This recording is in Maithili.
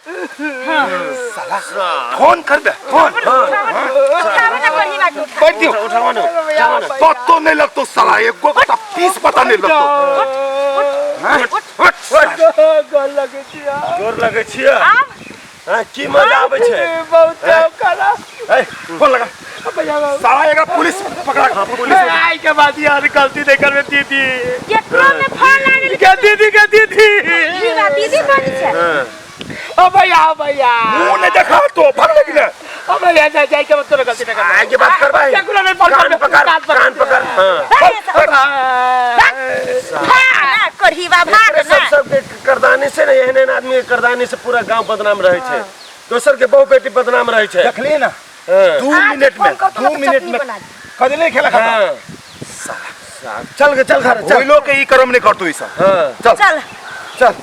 साला फोन कर बे फोन। उठाबे ना करही बाकी उठा। बैठ दियो। उठावा ना, उठावा ना। पत्तो नहीं लगतो साला, एगो का पीस पता नहीं लगतो। उठ। हट, हट। गोर लगै छियै। गोर लगै छियै। आब हाँ, की मजा आबै छै? बहुत करा। ए, फोन लगा। भैया। साला एकरा पुलिस पकड़ा, पुलिस। आई के बाद यार गलती नहीं करबे दीदी। केकरो में फोन लागल? के दीदी, के दीदी। ई बा दीदी बनी छै। हाँ। ओ भैया, ओ भैया। मुंह नहीं देखा तो भाग लगी ना। ओ भैया, जा जाए के बाद तोरा गलती नहीं करबे। आइ के बात करबै। केकरो नहीं फोन कान करबे। पकड़, कान पकड़। हाँ। भाग ना करही बा, भाग। एकरे ना सब सबके करदानी से ने, एहन एहन आदमी के करदानी से पूरा गांव बदनाम रहै छै, दोसर के बहु बेटी बदनाम रहै छै। देखलिए ना? हाँ। 2 आज मिनट में फोन करतो 2 ना तो मिनट चटनी में बना दे। कदे नहीं खेला खाता। हाँ। चल गे, चल घर चल। भूलो के ई करम नहीं करतो ई सब। हाँ। चल। चल। चल।